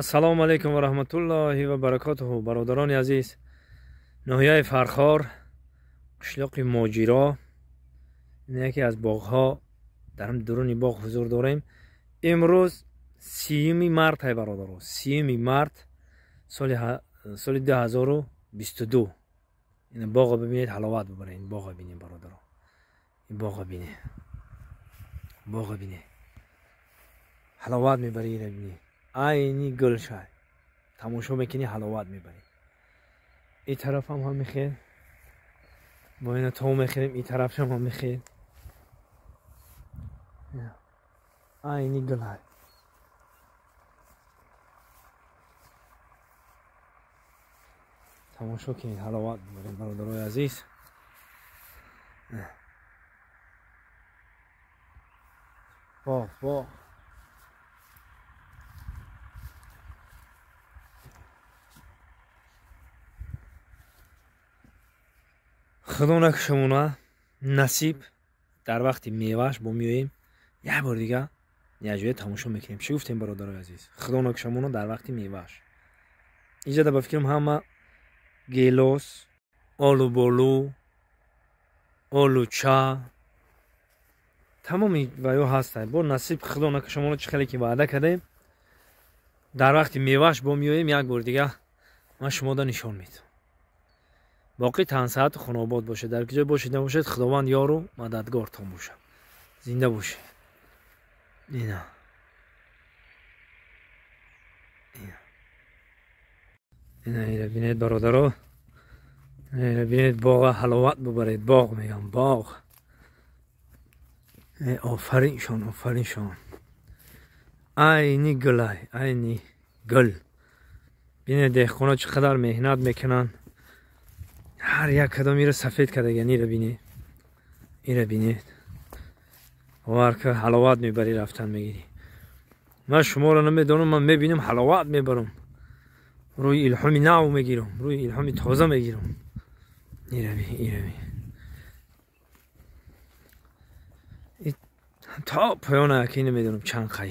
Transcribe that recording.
Ассалому алайкум ва раҳматуллоҳи ва баракотуҳу. Бародарони азиз, ноҳияи Фархор, қишлоқи Моҷиро, яке аз боғҳо, дар дуруни боғ ҳузур дорем. Имрӯз 30 март ай бародаро, 30 март соли 2022. Ин боғро бибинед, ҳаловат бибаред. Ин боғро бинед бародаро, ин боғро бинед, боғро бинед, ҳаловат мебарӣ. Ина бинед, айни гул шай тамошо мекунӣ, ҳаловат мебарӣ. Ин тарафам ҳам мехел, бо ина то мехӯрем, ин тарафшам ҳам мехел, айни гул ай. Тамошо кунед, ҳаловат бибаред бародарои азиз. Боғ, боғ. Худо накушамона, насиб дар вақти мевааш бо меоем, як бор дига якҷоя тамошо мекунем. Чӣ гуфтем бародарои азиз? Худо накушамона, дар вақти мевааш. Инҷа ба фикрам ҳама гелос, олуболу, олуча, тамоми ваё ҳастанд. Бо насиб худо накушамона, чӣ хеле ки ваъда кардем, дар вақти мевааш бо меоем, як бор дига ман шумода нишон медиҳам. Боқӣ тансаҳату хунобод бошед, дар куҷо бошед набошед, Худованд ёру мададгортон бошад. Зинда бошед. Ина ина ина бинед бародаро, ина бинед боға, ҳаловат бибаред. Боғ мегам, боғ. Офариншон, офариншон. Айни гулай, айни гул. Бинед деҳқоно чӣ қадар меҳнат мекунанд. Ҳар як кадом ира сафед кардаган. Ира бинед, ира бинед. Бовар ка, ҳаловат мебарӣ, рафтан мегирӣ. Ман шуморо намедонам, ман мебинам, ҳаловат мебарам, рӯи илҳоми нав мегирам, рӯи илҳоми тоза мегирам. Ира би, ира би, то поёна яки намедонам чанд қай.